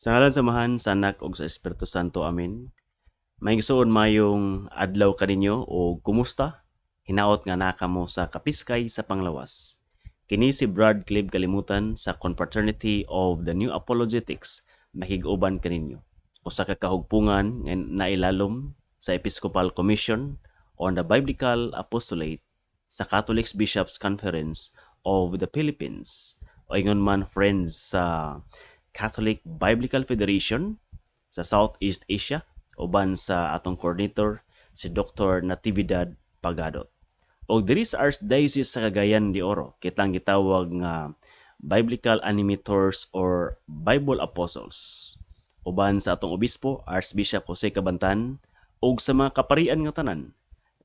Sa ngalan sa Amahan, sa Anak ug sa Espiritu Santo. Amen. Mga igsoon, mayong adlaw kaninyo o kumusta? Hinaot nga naa kamo sa kapiskay sa panglawas. Kini si Brad Clib Kalimutan sa Confraternity of the New Apologetics makig-uban kaninyo. Usa ka kahugpungan nga nailalom sa Episcopal Commission on the Biblical Apostolate sa Catholic Bishops Conference of the Philippines o ingon man, friends, sa Catholic Biblical Federation sa Southeast Asia uban sa atong coordinator, si Dr. Natividad Pagadot. Og diri sa Archdiocese sa Cagayan de Oro, kitang gitawag nga Biblical Animators or Bible Apostles. Uban sa atong obispo, Archbishop Jose Cabantan, ug sa mga kaparian nga tanan,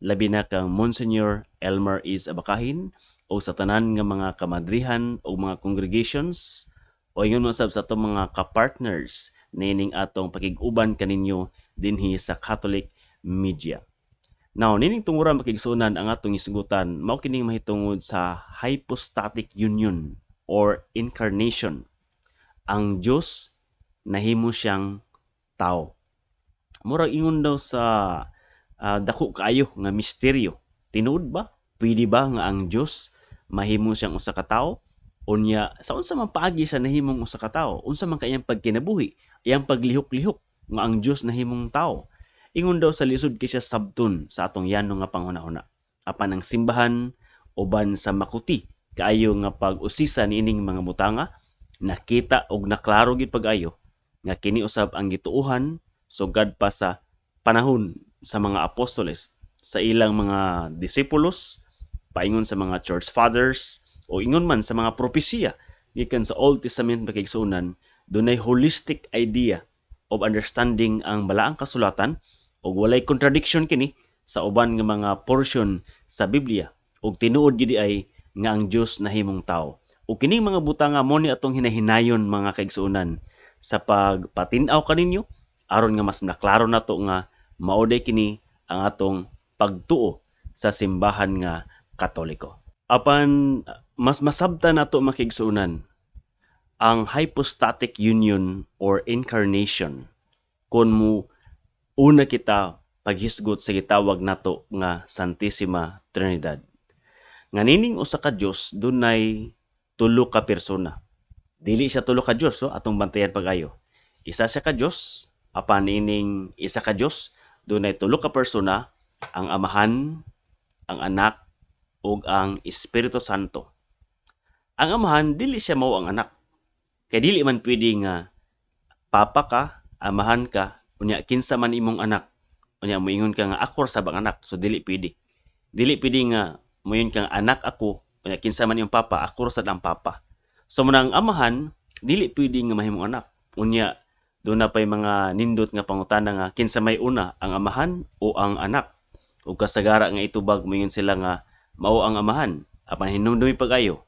labi na kang Monsignor Elmer Is Abacahin, o sa tanan nga mga kamadrihan o mga congregations o ingon man sab sa atong mga kapartners nining atong pakig-uban kaninyo dinhi sa Catholic media. Now, nining tungura, mga kaigsuonan, ang atong isgutan mao kining mahitungod sa hypostatic union or incarnation. Ang Dios nahimo siyang tao. Murag ingon daw sa dako kaayo nga misteryo. Tinuod ba? Pwede ba nga ang Dios mahimo siyang usa ka tawo? Unya, sa unsa man paagi sa nahimong usa ka tawo? Unsa man kayang pagkinabuhi? Iyang paglihok-lihok nga ang Dios nahimong tao? Ingon daw sa lisod kay siya sabton sa atong yano nga panghunahuna. Apan ang simbahan, uban sa makuti kaayo nga pag-usisa niining mga butanga, nakita og naklaro gid pag-ayo nga kini usab ang gituohan sugad pa sa panahon sa mga apostoles, sa ilang mga disipulos, paingon sa mga church fathers o ingon man sa mga propesiya gikan sa Old Testament, mga kaigsuonan. Dunay holistic idea of understanding ang balaang kasulatan ug walay contradiction kini sa uban nga mga portion sa Biblia ug tinuod gid ay nga ang Dios nahimong tao. Ug kining mga butanga mo ni atong hinahinayon, mga kaigsuonan, sa pagpatin-aw kaninyo aron nga mas naklaro nato nga mao day kini ang atong pagtuo sa simbahan nga Katoliko. Apan mas masabta nato, mga kaigsuonan, ang hypostatic union or incarnation kung mo una kita paghisgot sa gitawag nato nga Santissima Trinidad. Nga nining usa ka Dios dunay tulo ka persona. Dili siya tulo ka Dios, so atong bantayan pag-ayo. Isa siya ka Dios, apan ining isa ka Dios dunay tulo ka persona: ang Amahan, ang Anak ug ang Espiritu Santo. Ang Amahan, dili siya mao ang Anak. Kay dili man pwede nga papa ka, amahan ka, unya kinsa man imong anak. Unya moingon ka nga ako ra sab ang anak, so dili pwede. Dili pwede nga moingon kang anak ako, unya kinsa man imong papa, ako ra sad ang papa. So mao ang Amahan dili pwede nga mahimong anak. Unya duna pay mga nindot nga pangutana nga kinsa may una, ang Amahan o ang Anak? Ug kasagara nga itubag, moingon sila nga mao ang Amahan. Apan hinumdumi pag-ayo,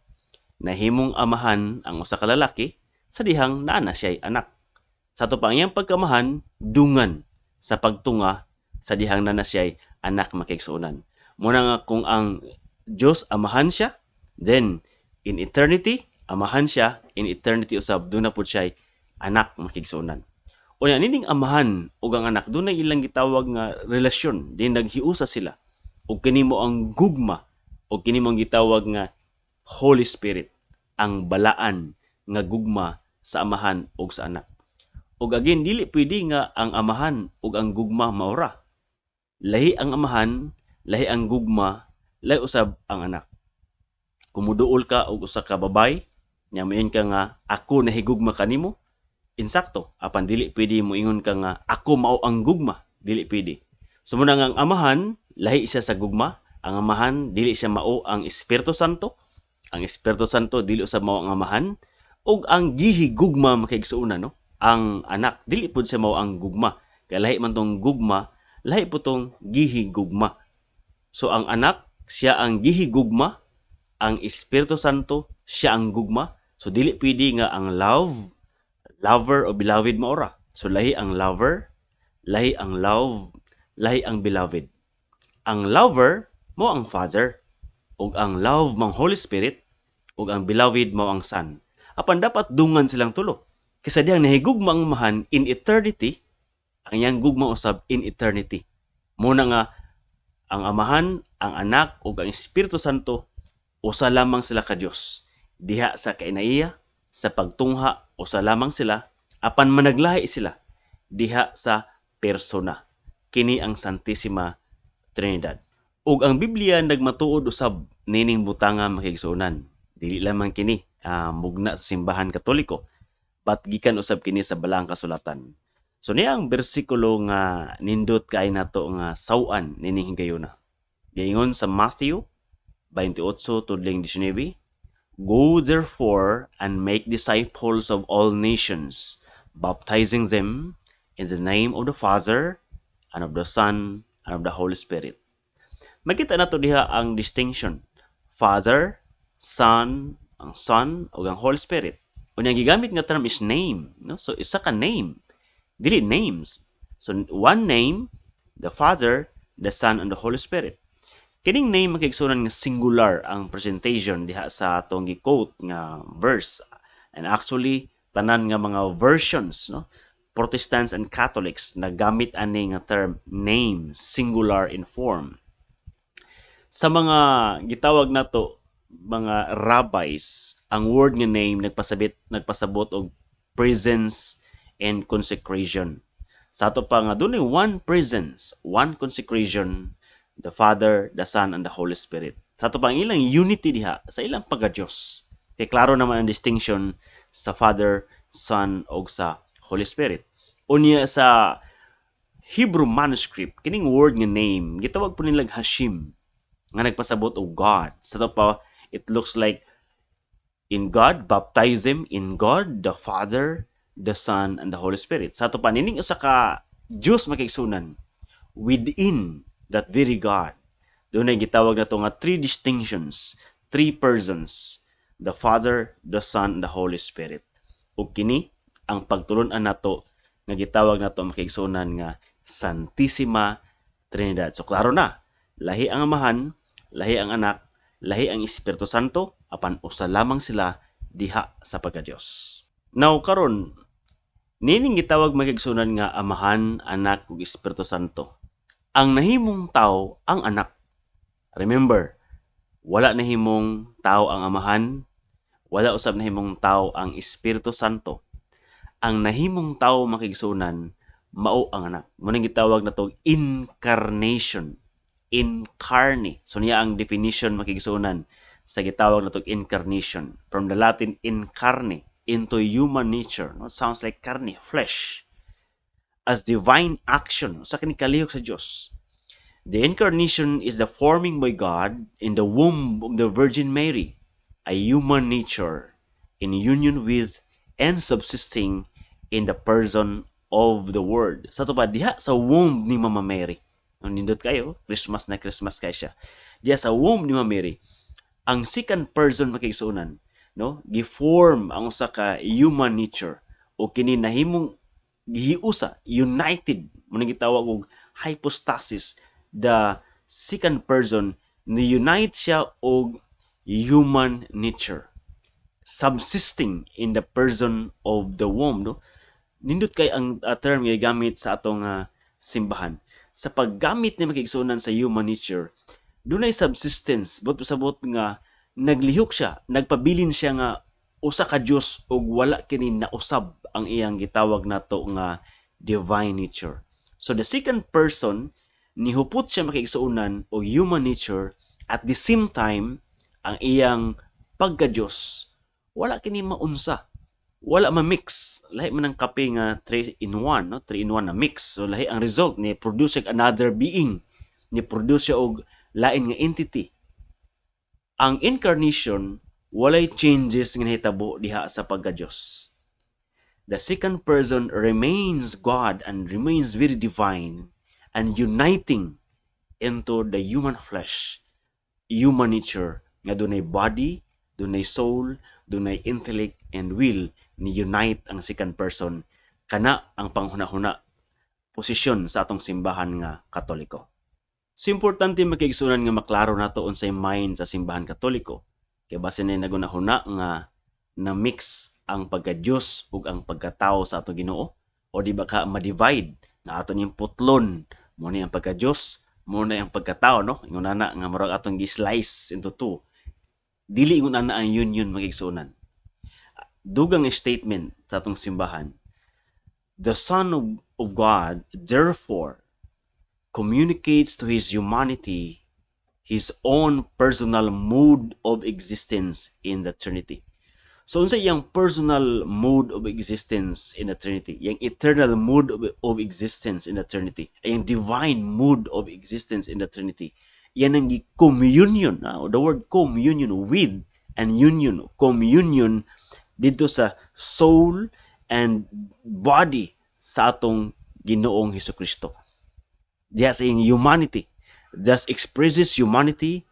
nahimong amahan ang usa ka lalaki sa dihang naa na siya'y anak. Sa ato pa ang iyang pagkamahan, dungan sa pagtunga sa dihang naa na siya'y anak, mga kaigsuonan. Mao na nga kung ang Dios Amahan siya, then in eternity, Amahan siya, in eternity usab duna pud siya'y anak, mga kaigsuonan. Unya nining Amahan ug ang Anak dunay ilang gitawag nga relasyon, din naghiusa sila. Ug kini mao ang gugma ug kini mao ang gitawag nga Holy Spirit, ang balaan nga gugma sa Amahan ug sa Anak. Ug again, dili pwede nga ang Amahan ug ang gugma maora. Lahi ang Amahan, lahi ang gugma, lahi usab ang Anak. Kung muduol ka og usa ka babay, nya moingon ka nga ako nahigugma kanimo, insakto, apan dili pwede moingon ka nga ako mao ang gugma, dili pwede. So mao na nga ang Amahan lahi siya sa gugma, ang Amahan dili siya mao ang Espiritu Santo, ang Espiritu Santo dili usab mao ang Amahan, ug ang gihigugma, mga kaigsuonan, no, ang Anak, dili pud siya mao ang gugma. Kay lahi man tong gugma, lahi pud tong gihigugma. So ang Anak siya ang gihigugma, ang Espiritu Santo siya ang gugma. So dili pwede nga ang love, lover o beloved maora. So lahi ang lover, lahi ang love, lahi ang beloved. Ang lover mao ang Father ug ang love mang Holy Spirit ug ang beloved mao ang Son. Apan dapat dungan silang tulo. Kaysa dihang nahigugma ang Amahan in eternity, ang iyang gugma usab in eternity. Muna nga ang Amahan, ang Anak ug ang Espiritu Santo usa lamang sila ka Dios. Diha sa kainaiya, sa pagtungha, usa lamang sila, apan managlahi sila diha sa persona. Kini ang Santissima Trinidad. Ug ang Biblia nagmatuod usab nining butanga, makigsuonan. Dili lamang kini mugna sa Simbahan Katoliko, but gikan usab kini sa Balaang Kasulatan. So niya ang bersikulo nga nindot kay nato nga saw-an nining higayuna. Giingon sa Matthew 28 tudling 19, "Go therefore and make disciples of all nations, baptizing them in the name of the Father and of the Son and of the Holy Spirit." Makita nato diha ang distinction. Father, Son, ang Son ug ang Holy Spirit. Unya gigamit nga term is name, no? So isa ka name, dili names. So one name, the Father, the Son and the Holy Spirit. Kining name, makigsunan, nga singular ang presentation diha sa atong gi-quote nga verse. And actually tanan nga mga versions, no, Protestants and Catholics nagamit ani nga term name, singular in form. Sa mga gitawag nato mga rabbis, ang word nga name nagpasabot og presence and consecration. Sa ato pa nga dunay one presence, one consecration, the Father, the Son, and the Holy Spirit. Sa ato pa ang ilang unity diha sa ilang pagka-Diyos. Kay klaro naman ang distinction sa Father, Son, ug sa Holy Spirit. Unya sa Hebrew manuscript, kining word nga name, gitawag po nilang Hashim, nga nagpasabot og God. Sa ato pa, it looks like in God, baptism in God, the Father, the Son, and the Holy Spirit. Sa ato pa, nining usa ka Diyos, makigsunan, within that very God, dunay gitawag nato nga three distinctions, three persons, the Father, the Son, and the Holy Spirit. Ug kini ang pagtulon-an nato nga gitawag nato, makigsunan, nga Santissima Trinidad. So klaro na, lahi ang Amahan, lahi ang Anak, lahi ang Espiritu Santo, apan usa lamang sila diha sa pagka-Dios. Now karon, nining gitawag, makigsunan, nga Amahan, Anak ug Espiritu Santo. Ang nahimong tao ang Anak. Remember, wala nahimong tao ang Amahan, wala usab nahimong tao ang Espiritu Santo. Ang nahimong tao, makigsunan, mao ang Anak. Mao ning gitawag nato incarnation. Incarne. So niya ang definition, makigsunan, sa gitawag nato incarnation. From the Latin incarne, into human nature. No? Sounds like carne, flesh. As divine action sa kini kalihok sa Dios. The incarnation is the forming by God in the womb of the Virgin Mary a human nature in union with and subsisting in the person of the Word. Sa ato pa, diha sa womb ni Mama Mary. Nindot kayo, Christmas na Christmas kay siya. Diha sa womb ni Mama Mary, ang second person, makigsuonan, no? Giform ang usa ka human nature o kini nahimong gihiusa, united, mao gitawag og hypostasis, the second person ni unite siya og human nature subsisting in the person of the womb, no? Nindot kay ang term nga gamit sa atong simbahan sa paggamit ni, makigsuonan, sa human nature. Dunay subsistence, but pasabot nga naglihok siya, nagpabilin siya nga usa ka Dios ug wala kini nausab ang iyang gitawag nato nga divine nature. So the second person nihupot siya, makigsuonan, og human nature. At the same time, ang iyang pagka-Dios wala kini maunsa, wala ma-mix. Lahi man ang kape nga 3 in 1, no? 3 in 1 na mix. So lahi ang result ni produce another being, ni produce siya og lain nga entity. Ang incarnation, walay changes nga nahitabo diha sa pagka-Dios. The second person remains God and remains very divine and uniting into the human flesh, human nature nga dunay body, dunay soul, dunay intellect and will. Ni unite ang second person. Kana ang panghuna-huna, posisyon sa atong Simbahan nga Katoliko. So importante, makigsunan, nga maklaro nato unsay mind sa Simbahan Katoliko. Kay basin na nagunahuna nga Na mix ang pagka-Dios ug ang pagkatao sa atong Ginoo? O di ba ka ma-divide na ato ning putlon mo ni ang pagka-Dios, mo na ang pagkatao, no? Ingon ana nga murag atong gi-slice into two. Dili ingon ana ang union, mga igsuonan. Dugang statement sa atong simbahan: The Son of God therefore communicates to his humanity his own personal mode of existence in the Trinity. So unsa iyang personal mode of existence in the Trinity? Iyang eternal mode of existence in the Trinity. Iyang divine mode of existence in the Trinity. Yan ang communion, the word communion, with and union, communion dito sa soul and body sa atong Ginoong Hesus Kristo. Diha sa iyang humanity, thus expresses humanity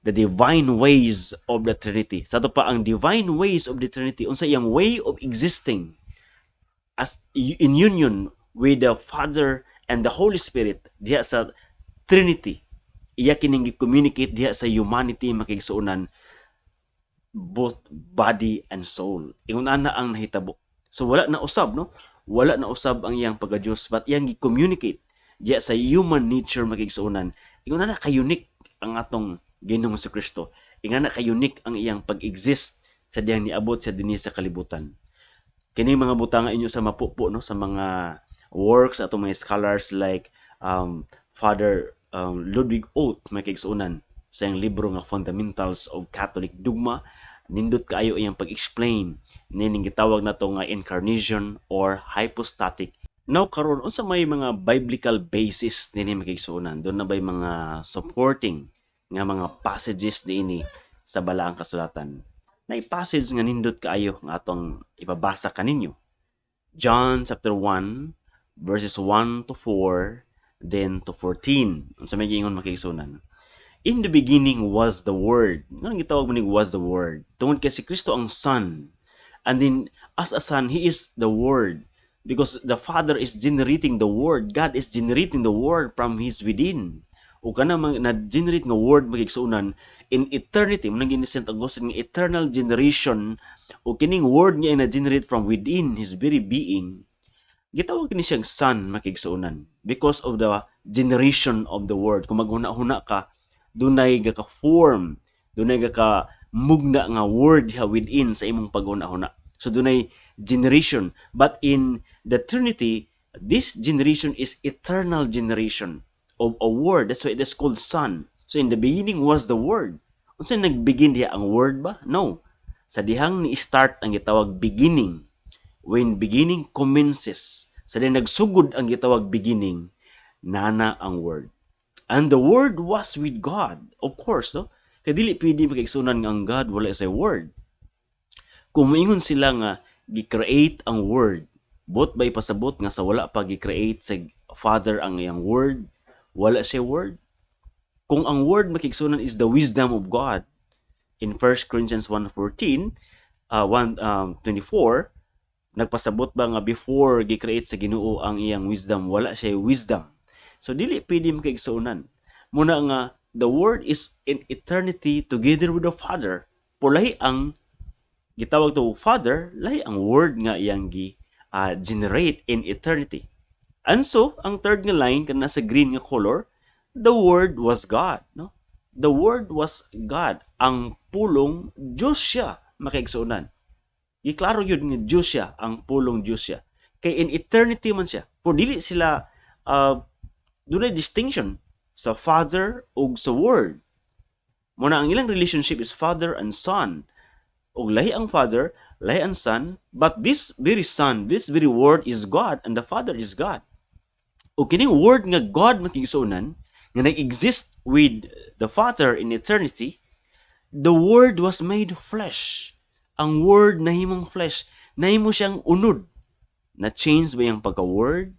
the divine ways of the Trinity. Sa ato pa ang divine ways of the Trinity, unsa iyang way of existing as in union with the Father and the Holy Spirit diha sa Trinity. Iya kining gi-communicate diha sa humanity, mga kaigsuonan, both body and soul. Ingon ana ang nahitabo. So wala na usab, no? Wala na usab ang iyang pagka-Dios, but iyang gi-communicate diha sa human nature, mga kaigsuonan. Ingon ana ka-unique ang atong Ginoong Kristo. Ingana ka-unique ang iyang pag-exist sa diyang niabot sa dinhi sa kalibutan. Kini mga butanga inyo sa mapupo, no, sa mga works atong mga scholars like Father Ludwig Ott, mga kaigsuonan, sa iyang libro nga Fundamentals of Catholic Dogma. Nindot kaayo iyang pag-explain nining gitawag nato nga incarnation or hypostatic. Now karon, unsa may mga biblical basis nini, mga kaigsuonan? Duna na bay mga supporting nga mga passages niini sa Balaang Kasulatan? Nay passage nga nindot kaayo nga atong ipabasa kaninyo. John chapter 1 verses 1 to 4 then to 14. Unsa may giingon, mga kaigsuonan? In the beginning was the Word. Nganong gitawag man was the Word? Tungod kay si Kristo ang Son. And then as a Son, He is the Word. Because the Father is generating the Word. God is generating the Word from His within. O kana na-generate nga Word, mga kaigsuonan, in eternity, mao ni Saint Augustine nga eternal generation, o kining Word nga na-generate from within His very being, gitawag kini siyang Son, mga kaigsuonan, because of the generation of the Word. Kung maghuna-huna ka, dunay gaka-form, dunay gaka mugna nga Word diha within sa imong paghuna-huna. So dunay generation, but in the Trinity, this generation is eternal generation of a Word. That's why it is called Son. So in the beginning was the Word. Unsa nagbegin diha, ang Word ba? No. Sa dihang ni-start ang gitawag beginning. When beginning commences, sa dihang nagsugod ang gitawag beginning, nana ang Word. And the Word was with God. Of course, no? Kay dili pwede, mga kaigsuonan, nga ang God wala sa Word. Kung moingon sila nga gi-create ang Word, buot ba ipasabot nga sa wala pa gi-create sa Father ang iyang Word, wala siya Word? Kung ang Word, mga kaigsuonan, is the wisdom of God, in 1 Corinthians 1:14, 1 24, nagpasabot ba nga before gi-create sa Ginoo ang iyang wisdom, wala siya wisdom? So dili pwede, mga kaigsuonan. Muna nga the Word is in eternity together with the Father. Pulahi ang gitawag to Father, lahi ang Word nga iyang gi generate in eternity. And so, ang third nga line kana sa green nga color, the Word was God, no? The Word was God. Ang Pulong, Diyos siya, mga kaigsuonan. Giklaro yun nga Diyos siya, ang Pulong, Diyos siya. Kay in eternity man siya. Kung dili sila dunay distinction sa Father ug sa Word. Muna ang ilang relationship is Father and Son. Ug lahi ang Father, lahi ang Son, but this very Son, this very Word is God and the Father is God. Ug kining Word nga God, mga kaigsuonan, nga nag-exist with the Father in eternity, the Word was made flesh. Ang Word nahimong flesh, nahimo siyang unod. Na-change ba iyang pagka-Word?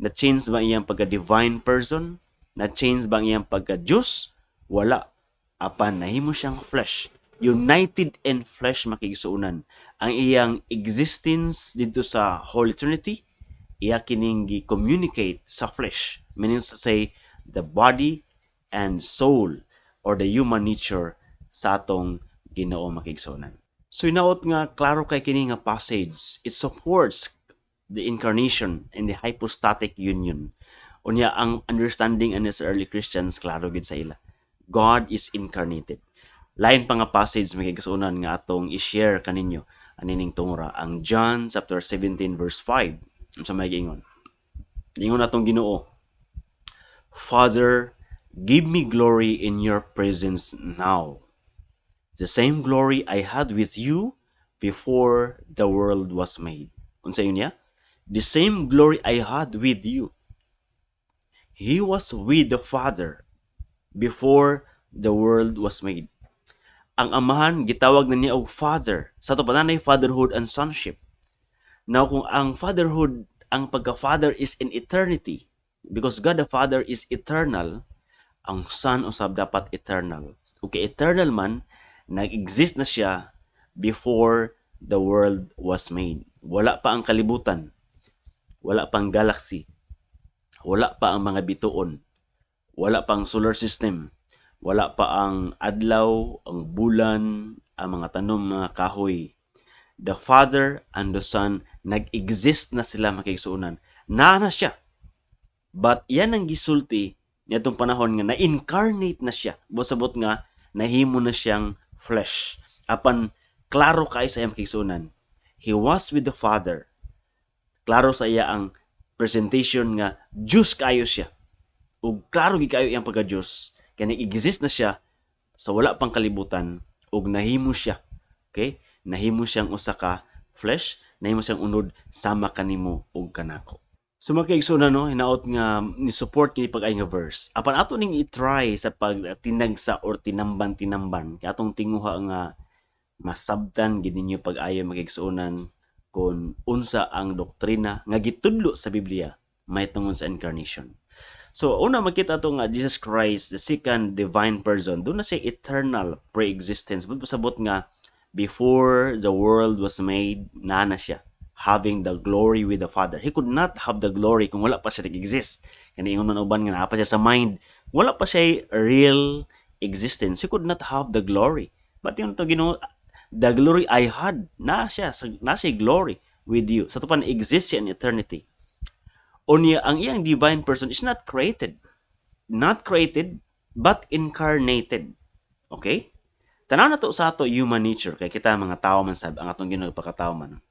Na-change ba iyang pagka-divine person? Na-change ba ang iyang pagka-Diyos? Wala. Apan nahimo siyang flesh. United in flesh, mga kaigsuonan. Ang iyang existence dito sa Holy Trinity, iya kining gi-communicate sa flesh. Meaning to say, the body and soul or the human nature sa atong Ginoo, mga kaigsuonan. So hinaot nga klaro kay kini nga passage. It supports the incarnation and the hypostatic union. Unya ang understanding ani sa early Christians, klaro gid sa ila. God is incarnated. Lain pa nga passage, mga kaigsuonan, nga atong i-share kaninyo anining tungura, ang John chapter 17 verse 5. Unsa may giingon? Ingon atong Ginoo, "Father, give me glory in your presence now, the same glory I had with you before the world was made." Unsa yun niya? The same glory I had with you. He was with the Father before the world was made. Ang Amahan gitawag na niya og Father. Sa ato pa fatherhood and sonship. Now kung ang fatherhood, ang pagka-father is in eternity, because God the Father is eternal, ang Son usab dapat eternal. Okay, eternal man, nag-exist na siya before the world was made. Wala pa ang kalibutan. Wala pa ang galaxy. Wala pa ang mga bituon. Wala pa ang solar system. Wala pa ang adlaw, ang bulan, ang mga tanom, mga kahoy. The Father and the Son, nag-exist na sila, mga kaigsuonan. Naa na siya. But yan ang gisulti niadtong panahon nga na-incarnate na siya. Sabot nga nahimo na siyang flesh. Apan klaro kay sa iyang kaigsuonan. He was with the Father. Klaro sa iya ang presentation nga Diyos kayo siya. Ug klaro gid kayo iyang pagka-Diyos. Kay nag-exist na siya sa wala pang kalibutan ug nahimo siya. Okay? Nahimo siyang usa ka flesh, nahimo siyang unod sama kanimo ug kanako. So mga kaigsuonan, no, hinaot nga ni support kini pag-ay nga verse. Apan ato ning i-try sa pagtinagsa or tinamban-tinamban kay atong tinguha nga masabtan gid ninyo pag-ayo, mga kaigsuonan, kung unsa ang doktrina nga gitudlo sa Biblia may tungod sa incarnation. So una, makita to nga Jesus Christ, the second divine person, duna siya eternal pre-existence. Buot pasabot nga before the world was made, naa na siya having the glory with the Father. He could not have the glory kung wala pa siya nag-exist. Kani ingon man uban nga naa pa siya sa mind, wala pa siya real existence. He could not have the glory. But ingon to Ginoo, "The glory I had," na siya, na siya glory with you. Sa ato pa exist siya in eternity. Unya, ang iyang divine person is not created. Not created, but incarnated. Okay? Tanaw na to sa ato human nature, kay kita mga tao man sab, ang atong Ginoo pagkatao man.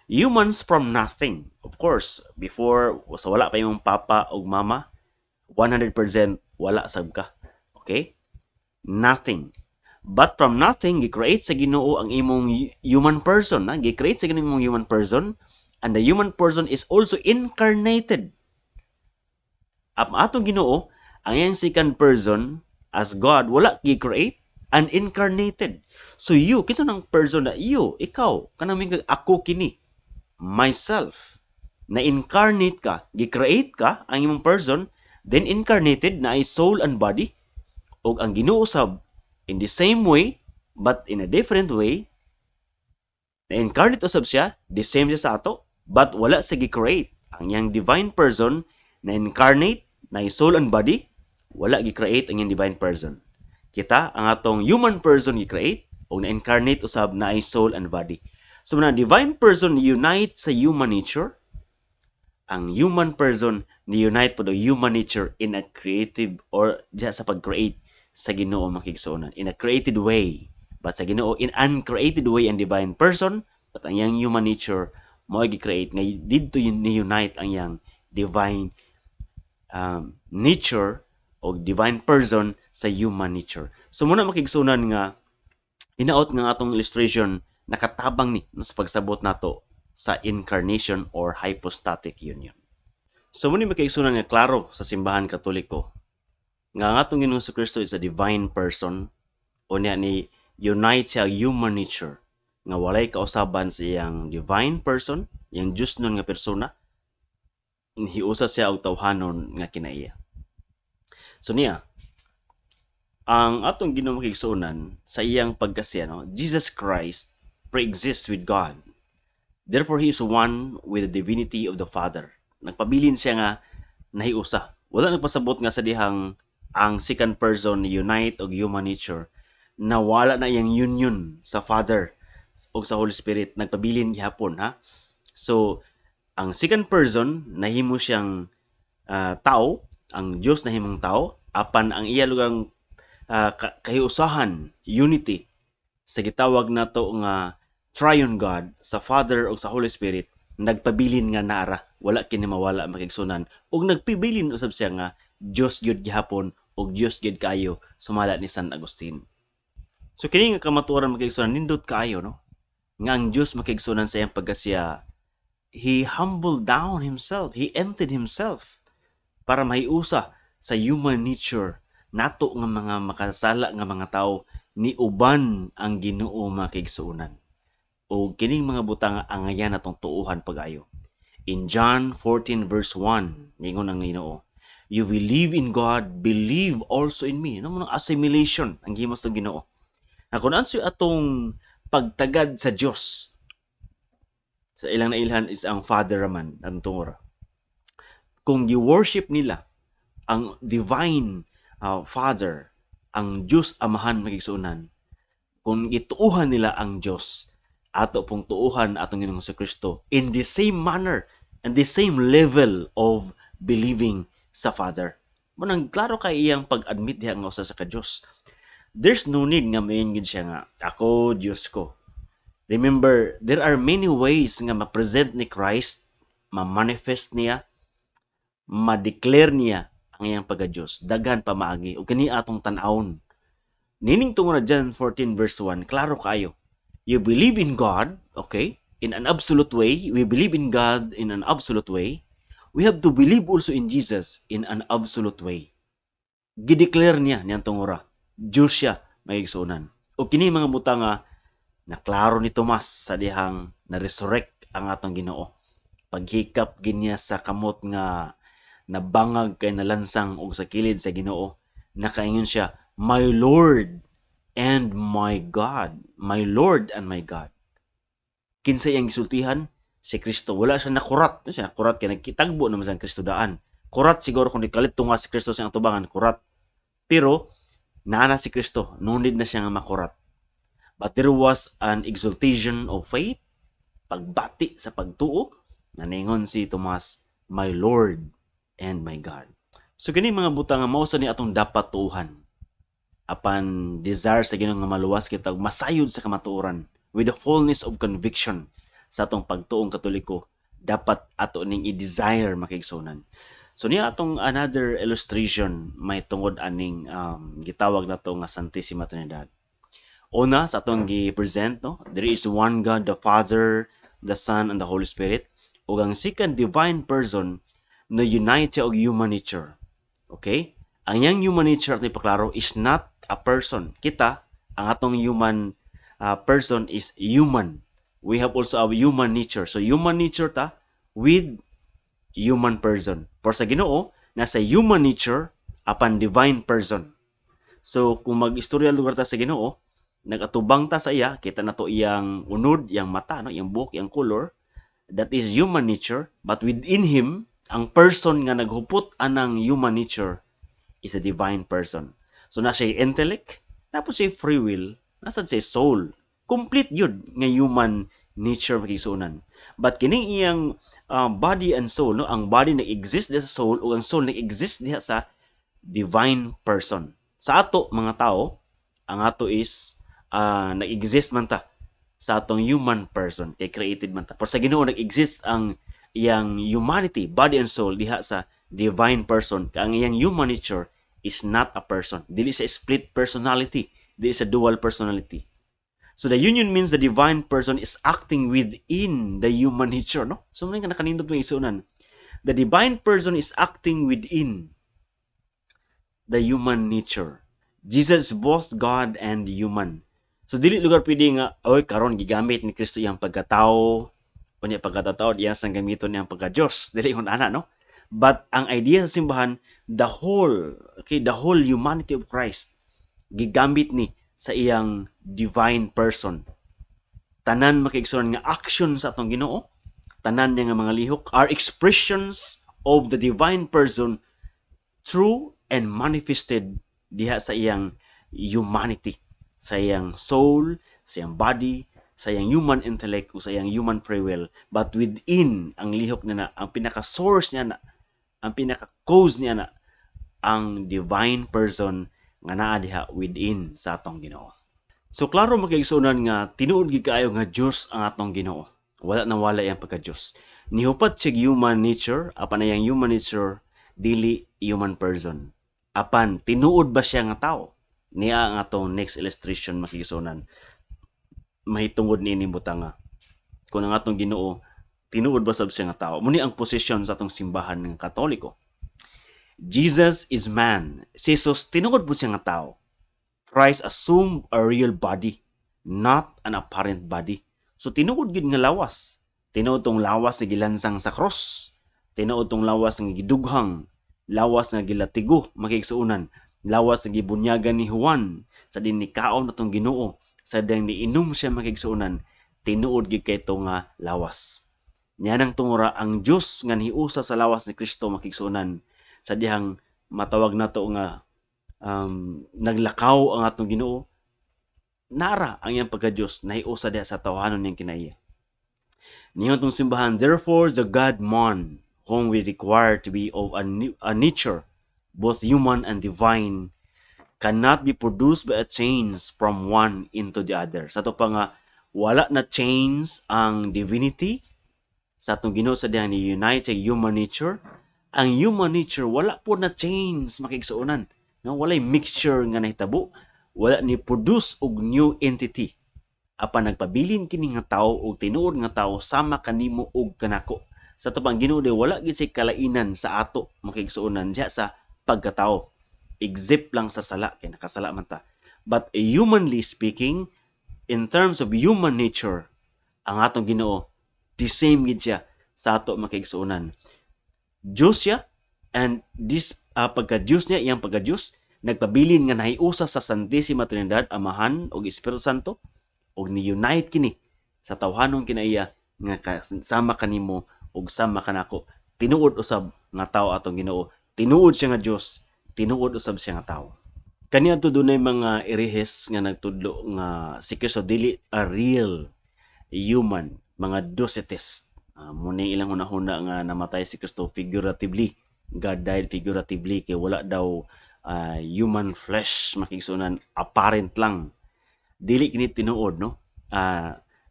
Humans from nothing. Of course, before sa wala pa imong papa ug mama, 100% wala sab ka. Okay? Nothing. But from nothing, gi-create sa Ginoo ang imong human person, na gi-create sa Ginoo imong human person, and the human person is also incarnated. Ang atong Ginoo, ang iyang second person as God, wala gi-create and incarnated. So you, kinsa nang person na you, ikaw, kanang kag ako kini, myself, na incarnate ka, gi-create ka ang imong person, then incarnated na ay soul and body, ug ang Ginoo sab in the same way but in a different way, na incarnate usab siya, the same siya sa ato, but wala siya gi-create. Ang iyang divine person na incarnate na soul and body, wala gi-create ang iyang divine person. Kita, ang atong human person gi-create ug na-incarnate usab na ay soul and body. So na divine person unite sa human nature, ang human person ni unite po the human nature in a creative or diya sa pag-create sa Ginoo, mga kaigsuonan, in a created way. But sa Ginoo, in uncreated way ang divine person, but ang iyang human nature mo gi-create nga didto ni unite ang iyang divine nature o divine person sa human nature. So muna, mga kaigsuonan, nga hinaot nga atong illustration nakatabang ni, no, sa pagsabot nato sa incarnation or hypostatic union. So muna, mga kaigsuonan, nga klaro sa Simbahan Katoliko nga ang atong Ginoong Kristo is a divine person, unya ni unite siya human nature nga walay kausaban sa iyang divine person, iyang Diyos nun nga persona, hiusa siya og tawhanon nga kinaiya. So niya, ang atong Ginoo, mga kaigsuonan, sa iyang pagkasiya, no, Jesus Christ pre-exists with God. Therefore, He is one with the divinity of the Father. Nagpabilin siya nga nahiusa. Wala nagpasabot nga sa dihang ang second person unite og human nature, nawala na iyang union sa Father. ug sa Holy Spirit nagpabilin gihapon, ha. So ang second person nahimo siyang tao, ang Dios nahimong tao, apan ang iya lugang kahiusahan, unity sa gitawag nato nga Triune God sa Father ug sa Holy Spirit nagpabilin nga naara, wala kini mawala, mga kaigsuonan, ug nagpibilin usab siya nga Dios gyud gihapon ug Dios gyud kaayo sumala ni San Agustin. So kini nga kamatuoran, mga kaigsuonan, nindot kaayo, no, nga ang Dios, mga kaigsuonan, sa iyang pagkasiya, he humbled down himself, he emptied himself para mahiusa sa human nature nato nga mga makasala nga mga tao. Ni uban ang Ginoo, mga kaigsuonan. O kining mga butang angayan natong tuuhan pag-ayo. In John 14 verse 1, ningon ang Ginoo, "You believe in God, believe also in me." No, assimilation ang gihimo sa Ginoo. Na kung unsa atong pagtagad sa Dios, sa ilang nailhan is ang Father raman ang tungora. Kung gi-worship nila ang divine Father, ang Dios Amahan, mga kaigsuonan, kung gituuhan nila ang Dios, ato pong tuuhan atong Ginoong Kristo in the same manner and the same level of believing sa Father. Mao nang klaro kay iyang pag-admit diha nga usa sa ka Dios. There's no need nga moingon gyud siya nga ako Dios ko. Remember, there are many ways nga ma-present ni Christ, ma-manifest niya, ma-declare niya ang iyang pagka-Diyos. Daghan pa maagi. Ug kini atong tan-awon. Nining tungod na John 14 verse 1, klaro kaayo. You believe in God, okay? In an absolute way, we believe in God in an absolute way. We have to believe also in Jesus in an absolute way. Gideclare niya niyang tungura. Diyos siya, mga igsuonan. O kini mga butang nga naklaro ni Tomas sa dihang na-resurrect ang atong Ginoo. Paghikap ginya sa kamot nga nabangag kay nalansang og sa kilid sa Ginoo, nakaingon siya, "My Lord and my God, my Lord and my God." Kinsa iyang gisultihan? Si Kristo. Wala siya nakurat. Siya nakurat kay nagkitagbo naman sa Kristo daan. Kurat siguro kung nikalit tunga si Kristo sa iyang tubangan, kurat. Pero naa na si Kristo, no need na siya nga makurat. But there was an exaltation of faith, pagbati sa pagtuo, nga ningon si Tomas, "My Lord and my God." So kini mga butang nga mao sa ni atong dapat tuuhan. Apan desire sa Ginoo nga maluwas kita ug masayod sa kamatuoran with the fullness of conviction sa atong pagtuong Katoliko, dapat ato ning i-desire, mga kaigsuonan. So niya atong another illustration may tungod aning gitawag nato nga Santissima Trinidad. Una sa atong gi-present, no, there is one God, the Father, the Son and the Holy Spirit. Ug ang second divine person na unite siya og human nature. Okay? Ang iyang human nature, ato ipaklaro, is not a person. Kita, ang atong human person is human. We have also a human nature. So human nature ta with human person. For sa Ginoo, nasa human nature apan divine person. So kung mag-istorya lugar ta sa Ginoo, nagatubang ta sa iya, kita na to iyang unod, iyang mata, no, iyang buhok, iyang color. That is human nature, but within him, ang person nga naghupot anang human nature is a divine person. So na siya intellect, tapos siya free will, nasa siya soul. Complete yun nga human nature, mga kaigsuonan. But kining iyang body and soul, no, ang body nag-exist diha sa soul ug ang soul nag-exist diha sa divine person. Sa ato mga tao, ang ato is nag-exist man ta sa atong human person kay created man ta. Pero sa Ginoo, nag-exist ang iyang humanity, body and soul diha sa divine person. Kay ang iyang human nature is not a person. Dili sa split personality, dili sa dual personality. So the union means the divine person is acting within the human nature, no? So mao nga nakanindot, mga igsuonan. The divine person is acting within the human nature. Jesus is both God and human. So dili lugar pwede nga oy karon gigamit ni Kristo iyang pagkatao, unya pagkatao iya sang gamiton niyang pagka-Dios. Dili ingon ana, no? But ang idea sa simbahan, the whole, okay, the whole humanity of Christ gigamit ni sa iyang divine person. Tanan, mga kaigsuonan, nga action sa atong Ginoo, tanan niya nga mga lihok are expressions of the divine person true and manifested diha sa iyang humanity, sa iyang soul, sa iyang body, sa iyang human intellect o sa iyang human free will, but within ang lihok niya na, ang pinaka source niya na, ang pinaka cause niya na, ang divine person nga naa diha within sa atong Ginoo. So klaro, mga kaigsuonan, nga tinuod gid kaayo nga Dios ang atong Ginoo. Wala na wala iyang pagka-Dios. Nihupat siya human nature, apan iyang human nature dili human person. Apan tinuod ba siya nga tao? Niya ang atong next illustration, mga kaigsuonan. Mahitungod niini butanga, kung ang atong Ginoo tinuod ba sab siya nga tao. Muni ang posisyon sa atong simbahan ng Katoliko. Jesus is man. Si Jesus, tinuod po siya nga tao. Christ assumed a real body, not an apparent body. So tinuod gid nga lawas. Tinuod tong lawas nga gilansang sa cross. Tinuod tong lawas nga gidughang, lawas nga gilatigo, mga kaigsuonan, lawas nga gibunyagan ni Juan sa din nikaon atong Ginoo, sa ding niinom siya, mga kaigsuonan, tinuod gid kay to nga lawas. Niya nang tungura ang Dios nga niusa sa lawas ni Kristo, mga kaigsuonan, sa dihang matawag nato nga naglakaw ang atong Ginoo, nara ang iyang pagka-Diyos nahiusa diha sa tawhanon niyang kinaiya. Niyon tong simbahan, "Therefore the God-man, whom we require to be of a nature both human and divine, cannot be produced by a change from one into the other." Sa ato pa nga wala na change ang divinity sa atong Ginoo sa dihang ni unite sa human nature, ang human nature wala po na change, mga kaigsuonan. No, walay mixture nga nahitabo, wala ni produce og new entity. Apan nagpabilin kini nga tao og tinuod nga tao sama kanimo og kanako. Sa ato pang Ginoo wala gid say kalainan sa ato, mga kaigsuonan, diha sa pagkatao. Except lang sa sala kay nakasala man ta. But humanly speaking, in terms of human nature, ang atong Ginoo the same gid siya sa ato, mga kaigsuonan. Diyos siya and this pagka Diyos niya, iyang pagka Diyos nagpabilin nga nahiusa sa Santissima Trinidad, Amahan ug Espiritu Santo, ug ni-unite kini sa tawhanong kinaiya nga sama kanimo ug sama kanako. Tinuod usab nga tao atong Ginoo. Tinuod siya nga Dios, tinuod usab siya nga tao. Kaniadto dunay mga erehes nga nagtudlo nga si Kristo dili a real human, mga Docetist. Muna ilang hunahuna nga namatay si Kristo figuratively. God died figuratively kay wala daw human flesh, mga kaigsuonan, apparent lang. Dili kini tinuod, no?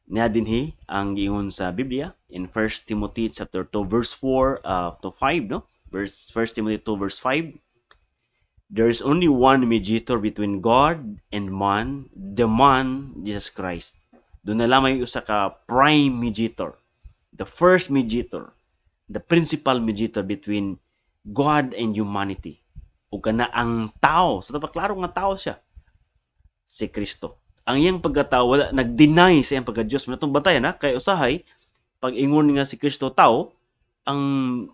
Niya dinhi ang giingon sa Biblia in 1 Timothy chapter 2 verse 4 to 5, no? Verse 1 Timothy 2 verse 5: "There is only one mediator between God and man, the man Jesus Christ." Duna lamang usa ka prime mediator, the first mediator, the principal mediator between God and humanity. Ug kana ang tao, sa pa klaro nga tao siya, si Kristo. Ang iyang pagkatao wala nag-deny sa iyang pagka-Diyos. Mao atong bantayan ha, kay usahay pag ingon nga si Kristo tao, ang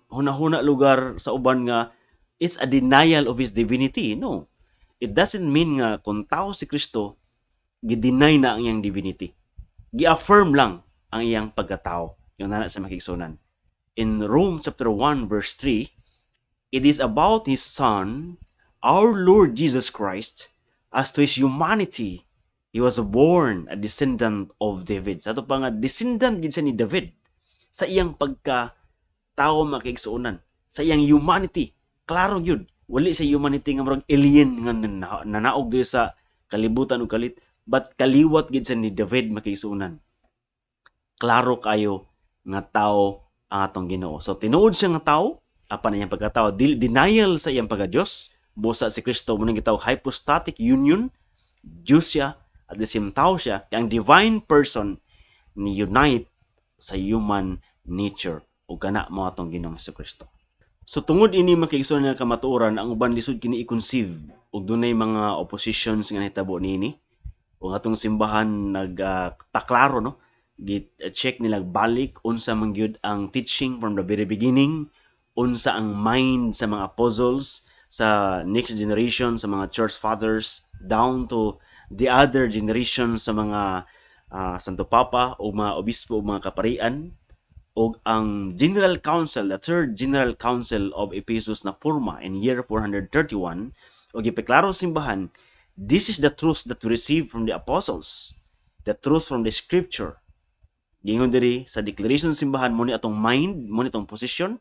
hunahuna lugar sa uban nga it's a denial of his divinity. No. It doesn't mean nga kung tao si Kristo, gi-deny na ang iyang divinity. Gi-affirm lang ang iyang pagkatao. Yung nana sa mga kaigsuonan. In Rome chapter 1 verse 3, "It is about his Son, our Lord Jesus Christ. As to his humanity, he was born a descendant of David." Sa ato pa nga descendant gid siya ni David sa iyang pagka tao, mga kaigsuonan, sa iyang humanity. Klaro gyud, wali sa humanity nga murag alien nga nanaog diri sa kalibutan ug kalit, but kaliwat gid sa ni David, mga kaigsuonan. Klaro kayo nga tao ang atong Ginoo. So tinuod siya nga tao, apan ang iyang pagkatao dili denial sa iyang pagka-Dios. Busa si Kristo mo nang gitawag hypostatic union, Diyos siya at the same tao siya, ang divine person ni unite sa human nature ug kana mo atong Ginoong Kristo. So tungod ini, mga kaigsuonan, nga kamatuoran, ang uban lisod kini i-conceive ug dunay mga oppositions nga nahitabo niini. Ug atong simbahan nagpaklaro, no, gi-check nila balik unsa man gyud ang teaching from the very beginning, unsa ang mind sa mga apostles, sa next generation sa mga church fathers, down to the other generation sa mga Santo Papa o mga obispo o mga kaparian ug ang General Council, the Third General Council of Ephesus na porma in year 431, ug gipaklaro sa simbahan, "This is the truth that we received from the apostles." The truth from the Scripture. Gingon diri sa declaration sa simbahan, mo ni atong mind, mo ni atong position.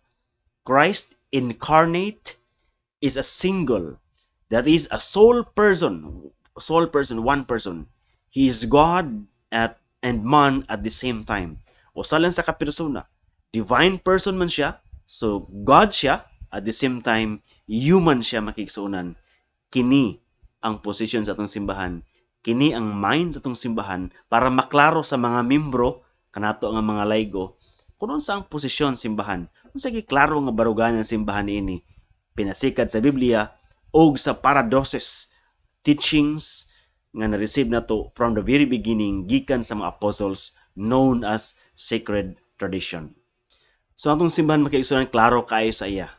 Christ incarnate is a single, that is, a sole person, one person. He is God at and man at the same time. Usa lang sa ka persona. Divine person man siya, so God siya, at the same time, human siya, mga kaigsuonan. Kini ang position sa atong simbahan. Kini ang mind sa atong simbahan para maklaro sa mga membro kanato nga mga laygo kung unsa ang posisyon simbahan. Unsa giklaro nga baruganan ang simbahan niini pinasikad sa Biblia og sa paradosis teachings nga na-receive nato from the very beginning gikan sa mga apostles, known as sacred tradition. So atong simbahan, mga kaigsuonan, klaro kaayo sa iya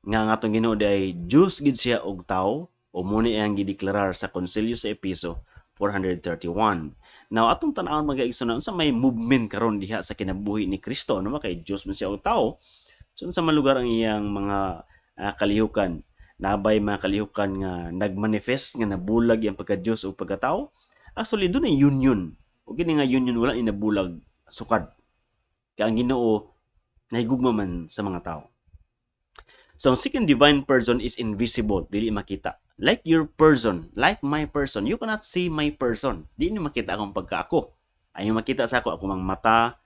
nga ang atong Ginoo ay Diyos gid siya og tao o mo ni ang gideklarar sa Konsilyo sa Epeso 431. Now, atong tan-awon, mga kaigsuonan, unsa may movement karon diha sa kinabuhi ni Kristo, no, kay Dios man siya og tao. So unsa man lugar ang iyang mga kalihukan? Nabay mga kalihukan nga nagmanifest nga nabulag iyang pagka-Dios o pagkatao? Actually, dunay union. O kini nga union, wala ni nabulag sukad. Kay ang Ginoo nahigugma man sa mga tao. So ang second divine person is invisible, dili makita. Like your person, like my person, you cannot see my person. Di ni makita akong pagka-ako. Ayaw makita sa ako, ako mang mata,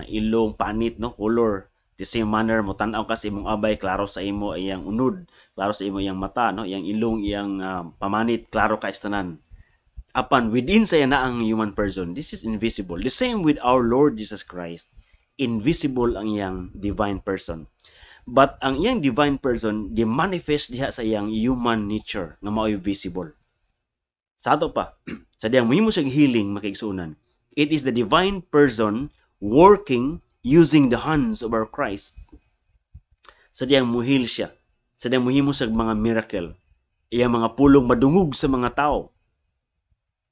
ilong, panit, no, color. The same manner, mo tan-aw ka sa imong abay, klaro sa imo iyang unod, klaro sa imo iyang mata, no, iyang ilong, iyang pamanit, klaro ka tanan. Apan within sa na ang human person, this is invisible. The same with our Lord Jesus Christ. Invisible ang iyang divine person. But ang iyang divine person gi-manifest diha sa iyang human nature nga mao'y visible. Sa ato pa, sa diyang mohimo siyang healing, mga kaigsuonan, it is the divine person working using the hands of our Christ. Sa diyang muhil siya, sa diyang muhimo sa mga miracle, iyang mga pulong madungog sa mga tao.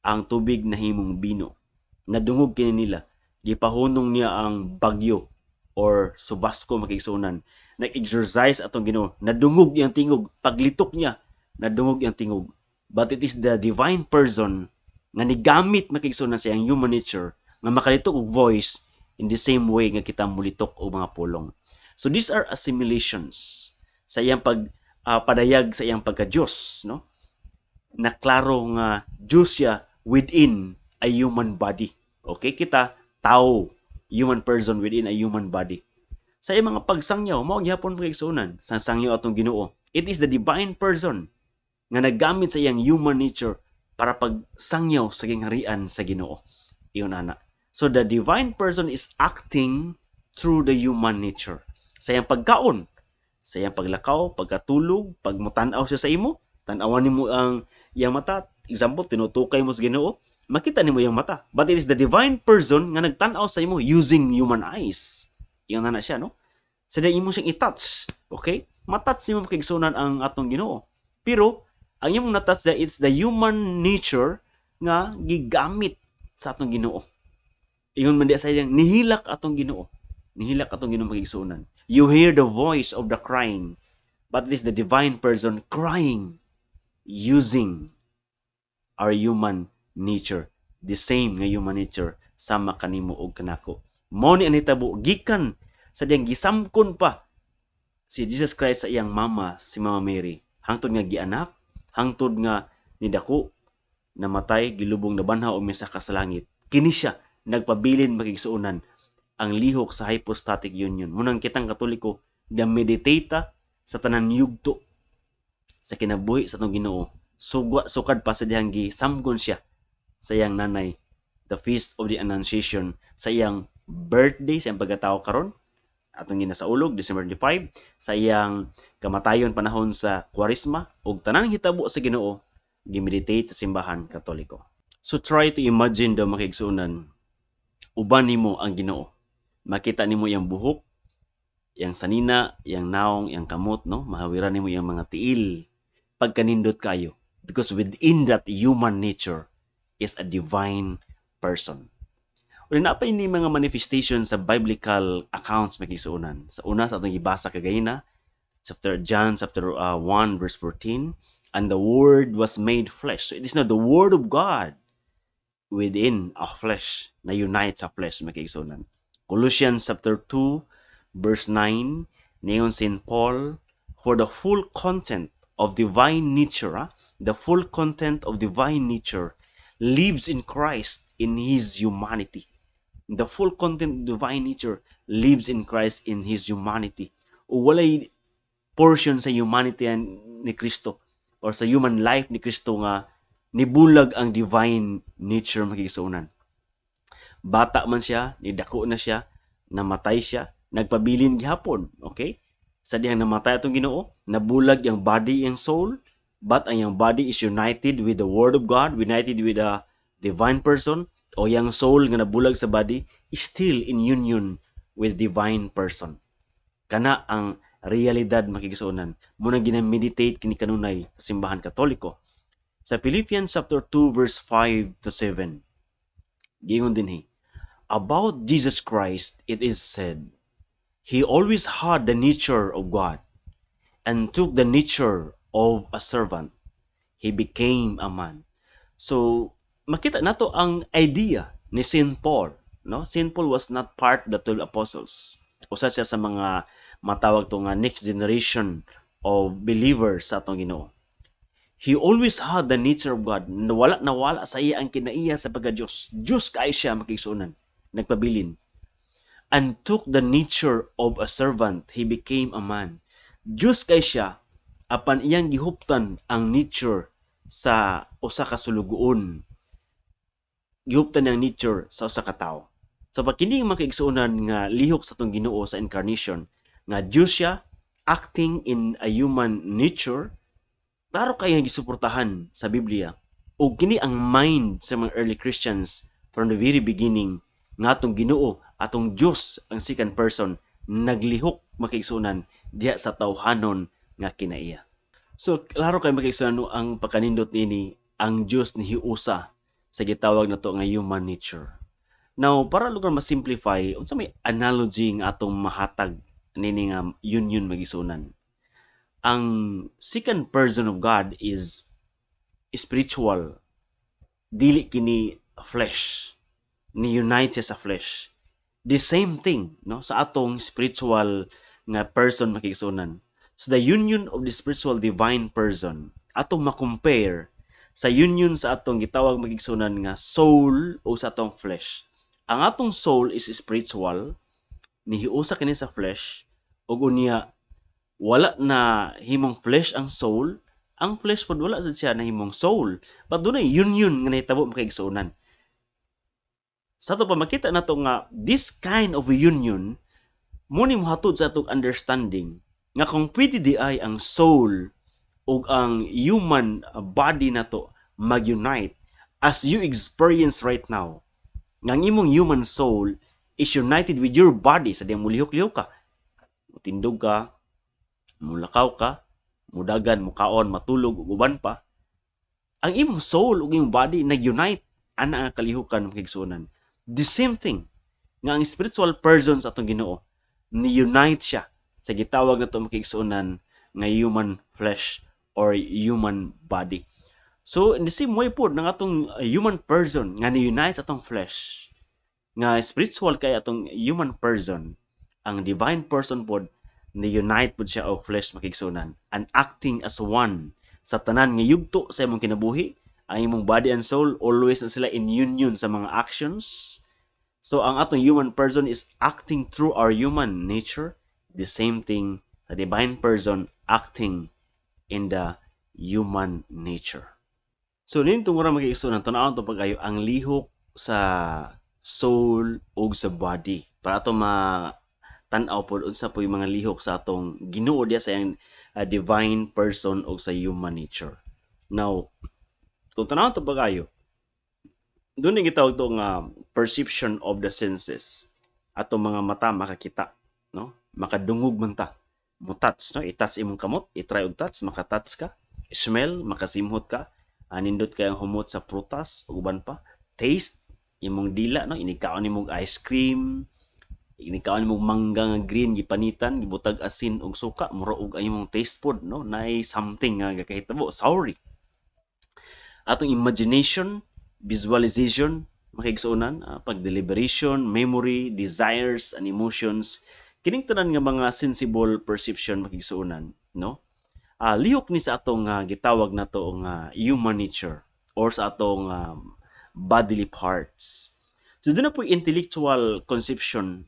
Ang tubig nahimong bino. Nadungog kini nila. Gipahunong niya ang bagyo or subasko, mga kaigsuonan. Nag-exorcise atong Ginoo. Nadungog iyang tingog. Paglitok niya, nadungog iyang tingog. But it is the divine person nga nigamit, mga kaigsuonan, sa iyang human nature nga makalitok og voice in the same way nga kita mulitok og mga pulong. So these are assimilations sa iyang pag padayag sa iyang pagka-Diyos, no? Na klaro nga Diyos siya within a human body. Okay, kita tao, human person within a human body. Sa iyang mga pagsangyaw, mao gihapon, mga kaigsuonan, sa sangyaw atong Ginoo. It is the divine person nga naggamit sa iyang human nature para pagsangyaw sa gingharian sa Ginoo. Iyon ana. So the divine person is acting through the human nature. Sa iyang pagkaon, sa iyang paglakaw, pagkatulog, pagmutan-aw siya sa imo, tan-awan nimo ang iyang mata. Example, tinutukay mo sa Ginoo, makita nimo iyang mata. But it is the divine person nga nagtan-aw sa imo using human eyes. Iyon na siya, no? Sa imo siyang i-touch, okay? Ma-touch nimo, mga kaigsuonan, ang atong Ginoo. Pero ang imong na-touch, it's the human nature nga gigamit sa atong Ginoo. Ingon man diya sa iyang nihilak atong Ginoo. Nihilak atong Ginoo, mga kaigsuonan. You hear the voice of the crying, but it is the divine person crying using our human nature. The same nga human nature sama kanimo og kanako. Mao ni ang nahitabo gikan sa diyang gisamkon pa si Jesus Christ sa iyang mama, si Mama Mary. Hangtod nga gianak, hangtod nga nidako, namatay, gilubong, nabanhaw ug misaka sa langit. Kini siya nagpabilin, mga kaigsuonan, ang lihok sa hypostatic union. Munang kitang Katoliko ga-meditate sa tanan yugto sa kinabuhi sa atong Ginoo. Sugwa sukad pa sa dihang gisamgon siya sa iyang nanay, the Feast of the Annunciation, sa iyang birthday, sa iyang pagkatao karon atong ginasaulog December 25, sa iyang kamatayon panahon sa Kwaresma, ug tanan hitabo sa Ginoo gimeditate sa Simbahan Katoliko. So try to imagine daw, mga kaigsuonan, uban nimo ang Ginoo. Makita nimo iyang buhok, iyang sanina, iyang naong, iyang kamot, no? Mahawiran nimo iyang mga tiil. Pagkanindot kayo. Because within that human nature is a divine person. Una na pa ini mga manifestation sa biblical accounts, mga kaigsuonan. Sa una sa atong gibasa kagayna, chapter John chapter 1 verse 14, "And the Word was made flesh." So it is not the Word of God. within a flesh, na unite sa flesh, mga kaigsuonan. Colossians chapter 2 verse 9, niingon St. Paul, "For the full content of divine nature," the full content of divine nature lives in Christ in His humanity. The full content of divine nature lives in Christ in His humanity. O walay portion sa humanity ni Kristo or sa human life ni Kristo nga nibulag ang divine nature, mga kaigsuonan. Bata man siya, nidako na siya, namatay siya, nagpabilin gihapon, okay? Sa dihang namatay atong Ginoo, nabulag yang body and soul, but ang iyang body is united with the Word of God, united with the divine person, o yang soul nga nabulag sa body is still in union with divine person. Kana ang realidad, mga kaigsuonan. Mao na gina-meditate kini kanunay sa Simbahan Katoliko. Sa Philippians chapter 2 verse 5 to 7, giingon dinhi, "About Jesus Christ it is said, He always had the nature of God and took the nature of a servant. He became a man." So, makita nato ang idea ni St. Paul. No? St. Paul was not part of the 12 apostles. Usa siya sa mga matawag to nga next generation of believers sa atong Ginoo. He always had the nature of God. Nawala nawala sa iya ang kinaiya sa pagka-Diyos. Diyos kay siya, mga kaigsuonan. Nagpabilin. "And took the nature of a servant. He became a man." Diyos kay siya apan iyang gihuptan ang nature sa usa ka sulugoon. Gihuptan ang nature sa usa ka tawo. So pag kini mga kaigsuonan nga lihok sa atong Ginoo sa incarnation, nga Diyos siya acting in a human nature, klaro kay nga gisuportahan sa Biblia. Ug kini ang mind sa mga early Christians from the very beginning nga atong Ginoo, atong Dios, ang second person, naglihok, mga kaigsuonan, diha sa tawhanon nga kinaiya. So klaro kay, mga kaigsuonan, no, ang pagkanindot niini, ang Dios nihiusa sa gitawag nato nga human nature. Now, para lugar ma-simplify, unsa may analogy nga atong mahatag nini nga union, mga kaigsuonan? Ang second person of God is spiritual. Dili kini flesh. Ni unite siya sa flesh. The same thing, no, sa atong spiritual nga person, mga kaigsuonan. So the union of the spiritual divine person atong ma-compare sa union sa atong gitawag, mga kaigsuonan, nga soul o sa atong flesh. Ang atong soul is spiritual, nihiusa kini sa flesh ug unya wala na himong flesh ang soul, ang flesh pod wala sad siya nahimong soul. But dunay union nga nahitabo, mga kaigsuonan. Sa ato pa makita nato nga this kind of union mo ni mohatod sa atong understanding nga kung pwede di ay ang soul ug ang human body nato mag-unite as you experience right now nga ang imong human soul is united with your body sa diyang mulihok-lihok ka, mutindog ka, mulakaw ka, mudagan, mukaon, matulog ug uban pa. Ang imong soul ug imong body nag-unite ana nga kalihukan, mga kaigsuonan. The same thing nga ang spiritual person sa atong Ginoo ni-unite siya sa gitawag nato, mga kaigsuonan, nga human flesh or human body. So in the same way pod ng atong human person nga ni-unite sa atong flesh, nga spiritual kay atong human person, ang divine person pod ni-unite pod siya og flesh, mga kaigsuonan, and acting as one sa tanan nga yugto sa imong kinabuhi. Ang imong body and soul always na sila in union sa mga actions. So ang atong human person is acting through our human nature. The same thing sa divine person acting in the human nature. So nini tungod, mga kaigsuonan, tan-awon to pag-ayo ang lihok sa soul ug sa body para ato ma tan-aw pod unsa po yung mga lihok sa atong Ginoo diya sa iyang divine person o sa human nature. Now, kung tan-awon to pag-ayo, duna gitawag to nga perception of the senses. Atong mga mata makakita, no? Makadungog man ta. Mo touch, no? I-touch imong kamot, i-try og touch, maka-touch ka. Smell, makasimhot ka. Anindot kay ang humot sa prutas ug uban pa. Taste, imong dila, no? Inig kaon nimong ice cream, inig kaon nimong mangga nga green gipanitan, gibutag asin ug suka, mura og ang imong taste pod, no? Naay something nga gakahitabo, soury. Atong imagination, visualization, makigsuonan, pag deliberation, memory, desires and emotions. Kining tanan nga mga sensible perception, makigsuonan, no? Lihok ni sa atong gitawag nato nga human nature or sa atong bodily parts. So duna po intellectual conception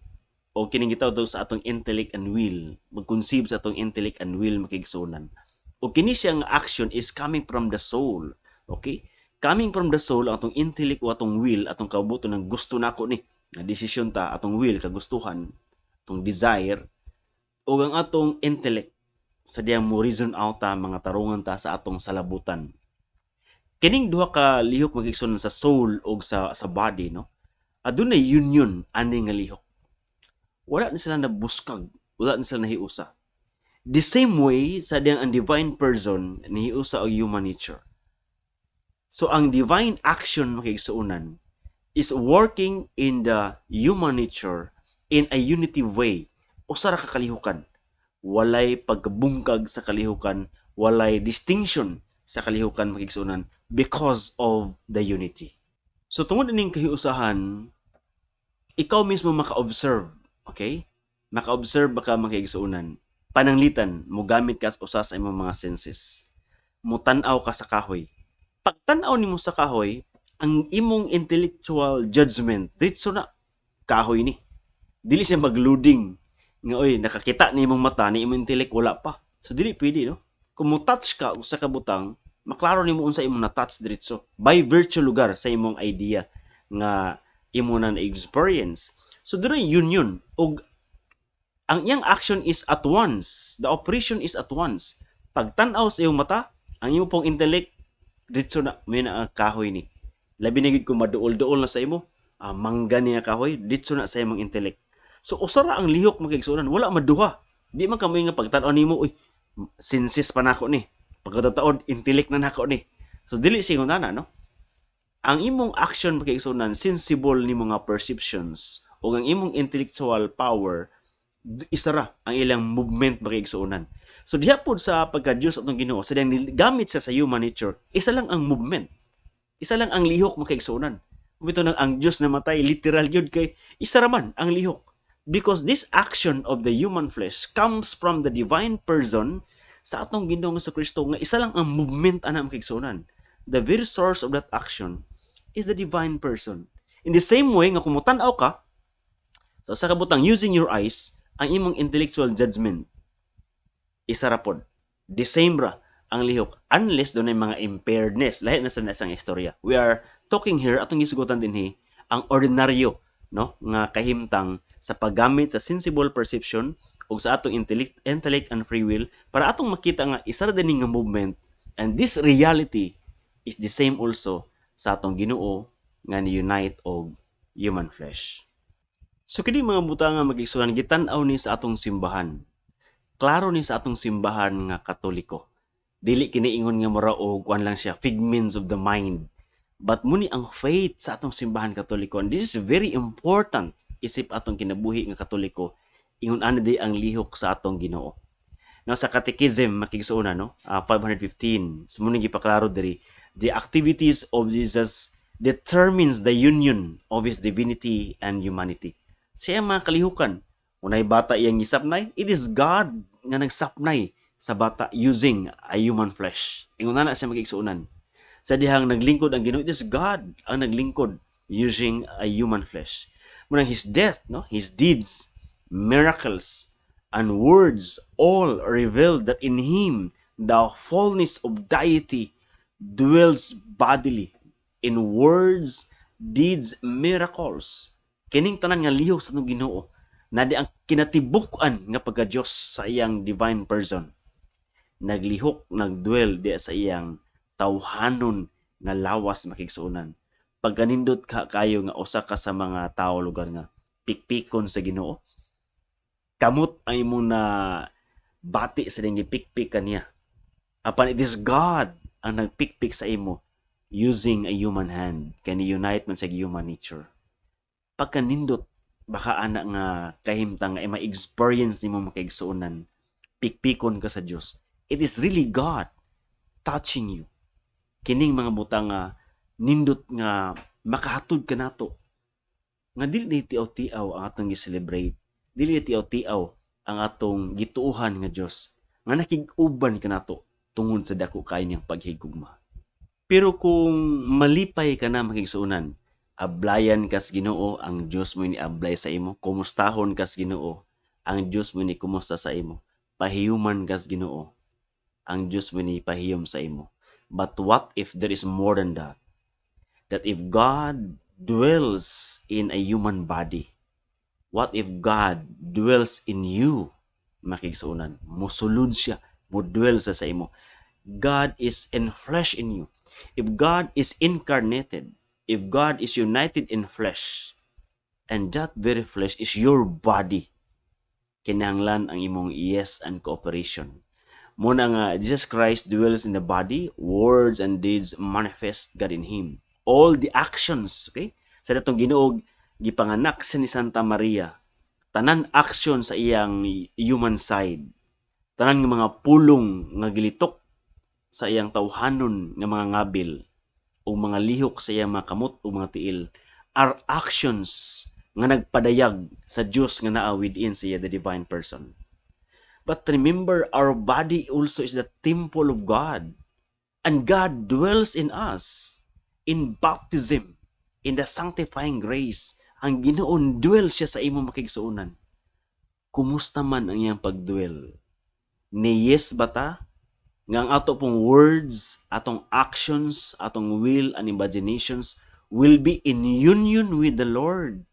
o kining gitawag daw sa atong intellect and will, mag-conceive sa atong intellect and will, makigsuonan. O kini siyang action is coming from the soul. Okay? Coming from the soul ang atong intellect o atong will, atong kaubuton ng gusto nako ni. Nga desisyon ta, atong will, kagustuhan, atong desire, o ang atong intellect sa diyang mo reason out ta, mga tarungan ta sa atong salabutan. Kining duha ka lihok, magigsuonan, sa soul o sa body, no? Adunay union ani nga lihok. Wala ni sila nabuskag, wala ni sila nahiusa. The same way sa diyang ang divine person nihiusa og human nature. So ang divine action, makigsuonan, is working in the human nature in a unity way. Usa ra ka kalihukan. Walay pagkabungkag sa kalihukan, walay distinction sa kalihukan, makigsuonan, because of the unity. So tungod ining kahiusahan, ikaw mismo maka-observe, okay? Maka-observe ba ka, makigsuonan? Pananglitan, mogamit ka usa sa imong mga senses. Mutan-aw ka sa kahoy. Pagtan-aw nimo sa kahoy, ang imong intellectual judgment diretso na, kahoy ni. Dili siya magloading nga oy, nakakita ni imong mata ni imong intellect wala pa. So dili pwede, no? Kung mo touch ka usa ka butang, maklaro nimo unsa imong na-touch diretso by virtue lugar sa imong idea nga imo na experience. So dunay union ug ang iyang action is at once. The operation is at once. Pagtan-aw sa iyong mata, ang imong pong intellect diretso na may na kahoy ni. Labi na gid kung maduol-duol na sa imo, mangga niya kahoy, diretso na sa imong intellect. So usa ra ang lihok, makigsuonan, wala maduha. Di man kamo nga pagtan-aw nimo, uy, senses pa nako ni. Pagkatataod, intellect na nako ni. So dili siya nana, no? Ang imong action, makigsuonan, sensible ni mga perceptions o ang imong intellectual power, isa ra ang ilang movement, makigsuonan. So diha pod sa pagka-Dios atong Ginoo, sa diyang gamit siya sa human nature, isa lang ang movement. Isa lang ang lihok, makigsuonan. Bito nang ang Dios namatay, literal yun kay isa ra man ang lihok. Because this action of the human flesh comes from the divine person sa atong Ginoong Kristo nga isa lang ang movement ana, makigsuonan. The very source of that action is the divine person. In the same way nga kung mutan-aw ka so sa kabutang using your eyes, ang imong intellectual judgment isa ra pod. The same ra ang lihok unless dunay mga impairedness. Lahi na sa isang istorya. We are talking here, atong gisugutan dinhi ang ordinaryo, no, nga kahimtang sa paggamit sa sensible perception ug sa atong intellect and free will para atong makita nga isa ra din nga movement, and this reality is the same also sa atong Ginoo nga ni-unite og human flesh. So kini mga butang nga magigsuonan gitan-aw ni sa atong simbahan. Klaro ni sa atong simbahan nga Katoliko. Dili kini ingon nga mura og kuan lang siya, figments of the mind. But muni ang faith sa atong simbahan Katoliko. And this is very important isip atong kinabuhi nga Katoliko. Ingon ani di ang lihok sa atong Ginoo. Now sa Catechism, makigsuonan, no, 515. So mao gipaklaro diri, the activities of Jesus determines the union of his divinity and humanity. Siya mga kalihukan. Unay bata iyang gisapnay, it is God nga nagsapnay sa bata using a human flesh. Ingon na siya, magigsuonan. Sa dihang naglingkod ang Ginoo, it is God ang naglingkod using a human flesh. Munang his death, no, his deeds, miracles, and words all reveal that in him the fullness of deity dwells bodily in words, deeds, miracles. Kining tanan nga lihok sa atong Ginoo na di ang kinatibuk-an nga pagka-Dios sa iyang divine person naglihok, nagdwell di sa iyang tawhanon nga lawas, makigsuonan. Pagkanindot ka kayo nga usa ka sa mga tao lugar nga pikpikon sa Ginoo, kamot ang imong na bati sa ding gipikpik kaniya. Apan it is God ang nagpikpik sa imo using a human hand kay ni unite man sa human nature. Pagkanindot baka ana nga kahimtang nga ma-experience nimo, makaigsuonan, pikpikon ka sa Dios. It is really God touching you. Kining mga butang nga Nindot nga makahatod kanato nga dili ni tiaw-tiaw ang atong gi-celebrate, dili ni tiaw-tiaw ang atong gituohan nga Dios nga nakig-uban kanato tungod sa dako kaayo niyang paghigugma. Pero kung malipay ka na, makigsuonan, ablayan kas Ginoo, ang Dios mo ni ablay sa imo, kumustahon kas Ginoo, ang Dios mo ni kumusta sa imo, pahiyuman kas Ginoo, ang Dios mo ni pahiyom sa imo. But what if there is more than that? That if God dwells in a human body, what if God dwells in you? Makigsuonan, musulod siya, mudwell sa imo. God is in flesh in you. If God is incarnated, if God is united in flesh, and that very flesh is your body, kinahanglan ang imong yes and cooperation. Muna nga Jesus Christ dwells in the body, words and deeds manifest God in Him. All the actions, okay? Sa datong Ginoo gipanganak siya ni Santa Maria, tanan action sa iyang human side, tanan nga mga pulong nga gilitok sa iyang tawhanon nga mga ngabil o mga lihok sa iyang mga kamot o mga tiil are actions nga nagpadayag sa Dios nga naa within siya, the divine person. But remember, our body also is the temple of God. And God dwells in us in baptism, in the sanctifying grace. Ang Ginoo dwell siya sa imo, makigsuonan. Kumusta man ang iyang pagdwell? Ni yes ba ta nga ang ato pong words, atong actions, atong will and imaginations will be in union with the Lord?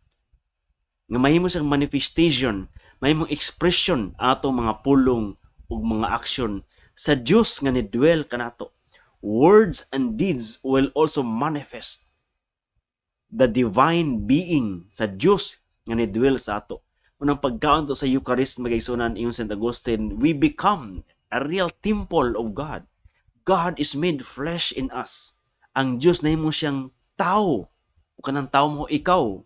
Nga mahimo siyang manifestation, mahimong expression atong mga pulong ug mga action sa Dios nga ni-dwell kanato. Words and deeds will also manifest the divine being sa Dios nga ni-dwell sa ato. Unang pagkaon to sa Eucharist, mga igsuonan, ingon St. Augustine, we become a real temple of God. God is made flesh in us. Ang Dios nahimo siyang tao. Ug kanang tao mo ikaw.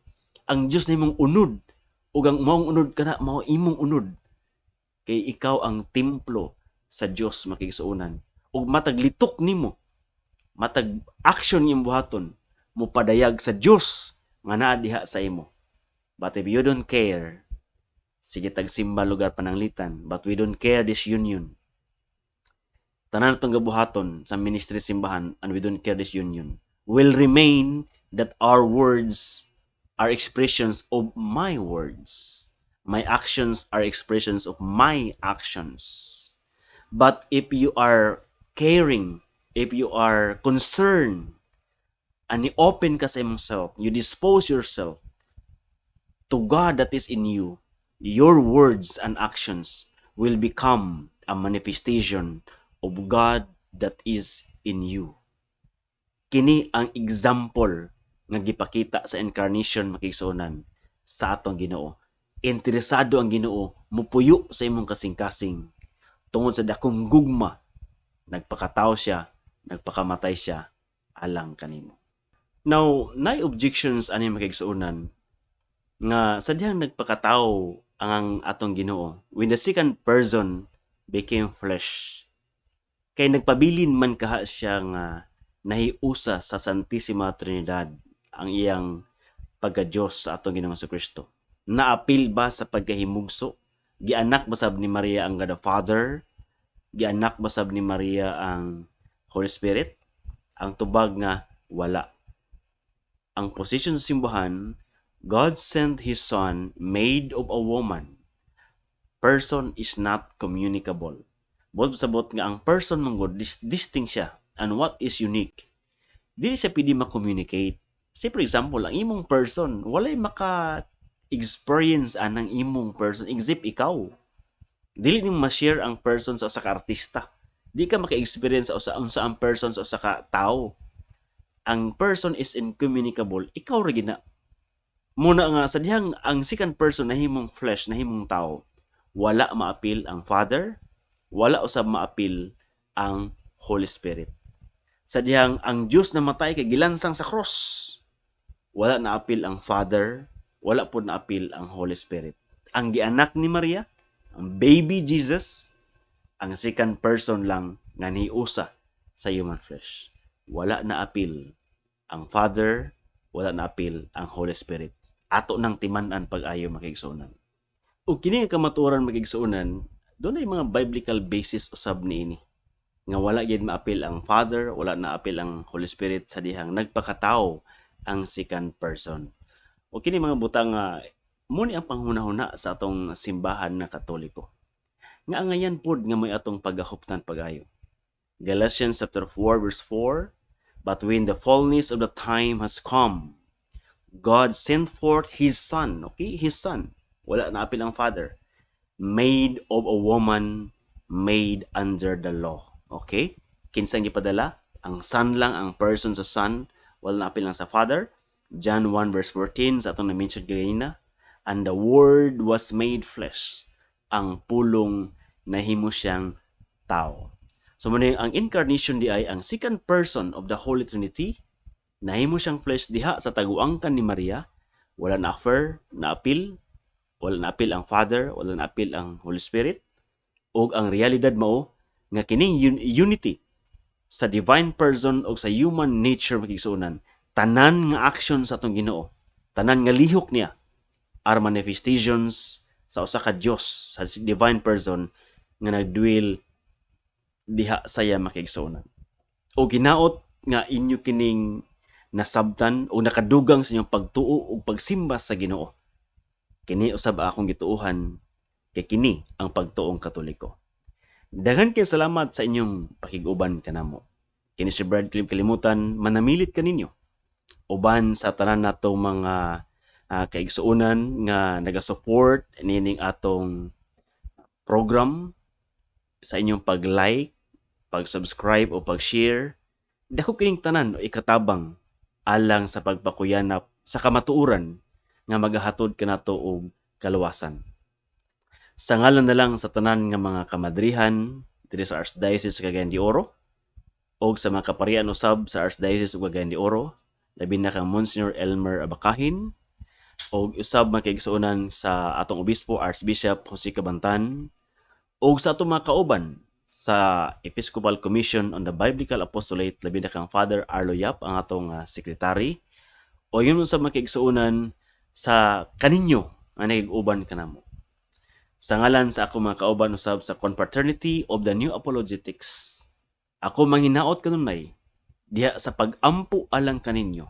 Ang Dios nahimong unod. Ug ang maong unod kana mao imong unod. Kay ikaw ang templo sa Dios, makigsuonan. Ug matag litok nimo, matag action imong buhaton, mopadayag sa Dios nga naa diha sa imo. But if you don't care, sige tagsimba lugar pananglitan, but we don't care this union. Tanan atong gabuhaton sa ministry simbahan and we don't care this union will remain that our words are expressions of my words. My actions are expressions of my actions. But if you are caring, if you are concerned, and you open ka sa imong self, you dispose yourself to God that is in you, your words and actions will become a manifestation of God that is in you. Kini ang example nga gipakita sa incarnation, makigsuonan, sa atong Ginoo. Interesado ang Ginoo mupuyo sa imong kasing-kasing. Tungod sa dakong gugma, nagpakatao siya, nagpakamatay siya alang kanimo. Now, naay objections ani, makigsuonan, nga sa dihang nagpakatao ang atong Ginoo, when the second person became flesh, kay nagpabilin man kaha siya nga nahiusa sa Santissima Trinidad ang iyang pagka-Diyos sa atong Ginoong Kristo. Naapil ba sa pagkahimugso? Gianak ba sab ni Maria ang God the Father? Gianak ba sab ni Maria ang Holy Spirit? Ang tubag nga wala. Ang position sa simbahan, God sent His Son made of a woman. Person is not communicable. Buot sabot nga ang person man gud distinct siya and what is unique. Dili siya pwede ma-communicate. Say for example, ang imong person, walay maka experience anang imong person except ikaw. Dili nimo ma-share ang person sa usa ka artista. Di ka maka-experience sa usa unsa ang person sa usa ka tawo. Ang person is incommunicable, ikaw ra gina. Muna nga sa dihang ang second person nahimong flesh, nahimong tao, wala maapil ang Father, wala usab maapil ang Holy Spirit. Sa dihang ang Dios namatay kay gilansang sa cross, wala naapil ang Father, wala pod naapil ang Holy Spirit. Ang gianak ni Maria, ang baby Jesus, ang second person lang nga niusa sa human flesh. Wala naapil ang Father, wala na apil ang Holy Spirit. Ato nang timan-an pag-ayo, mga kaigsuonan. Ug kini nga kamatuoran, mga kaigsuonan, dunay mga biblical basis usab niini nga wala gyud maapil ang Father, wala na apil ang Holy Spirit sa dihang nagpakatao ang second person. O kini mga butang nga mo ni ang panghuna-huna sa atong simbahan nga Katoliko. Nga angayan pod nga may atong paghahuptan pag-ayo. Galatians chapter 4 verse 4: "But when the fullness of the time has come, God sent forth His Son." Okay, His Son. Wala na apil ang Father. "Made of a woman, made under the law." Okay? Kinsang gipadala? Ang Son lang, ang person sa Son. Wala na apil lang sa Father. John 1 verse 14 sa atong na-mention ganina. "And the Word was made flesh." Ang pulong nahimo siyang tao. So mao ang incarnation di ay ang second person of the Holy Trinity nahimo siyang flesh diha sa taguangkan ni Maria. Wala na offer, na apil, wala na apil ang Father, wala na apil ang Holy Spirit. Ug ang realidad mao nga kining unity sa divine person o sa human nature, mga kaigsuonan, tanan nga action sa atong Ginoo, tanan nga lihok niya are manifestations sa usa ka Dios, sa divine person nga nagdwell diha saya, mga kaigsuonan. O ginaot nga inyo kining nasabtan o nakadugang sa inyong pagtuo ug pagsimba sa Ginoo. Kini usab akong gituohan kay kini ang pagtuong Katoliko. Daghan kay salamat sa inyong pakig-uban kanamo. Kini si Brad Clip Kalimutan manamilit kaninyo uban sa tanan natong mga kaigsuonan nga naga-support nining atong program sa inyong pag-like, pag-subscribe o pag-share. Dako kining tanan o ikatabang alang sa pagpakuyanap sa kamatuoran nga magahatod kanato og kaluwasan. Sa ngalan na lang sa tanan nga mga kamadrihan diri sa Archdiocese sa Cagayan de Oro og sa mga kaparian usab sa Archdiocese ug Cagayan de Oro, labi na kang Monsignor Elmer Abacahin og usab mga kaigsuonan sa atong obispo, Archbishop Jose Cabantan, ug sa atong mga kauban sa Episcopal Commission on the Biblical Apostolate, labi na kang Father Arlo Yap, ang atong secretary, o yun sa mga kaigsuonan sa kaninyo nga nakig-uban kanamo. Sa ngalan sa ako mga kauban usab sa Confraternity of the New Apologetics, ako manghinaot kanunay diha sa pag-ampo alang kaninyo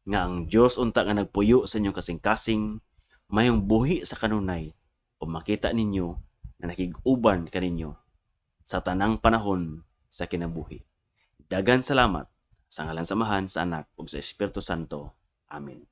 nga ang Dios unta nga nagpuyo sa inyong kasing-kasing mayong buhi sa kanunay o makita ninyo nga nakig-uban kaninyo sa tanang panahon sa kinabuhi. Dagan salamat sa ngalan sa Amahan, sa Anak ug sa Espiritu Santo. Amen.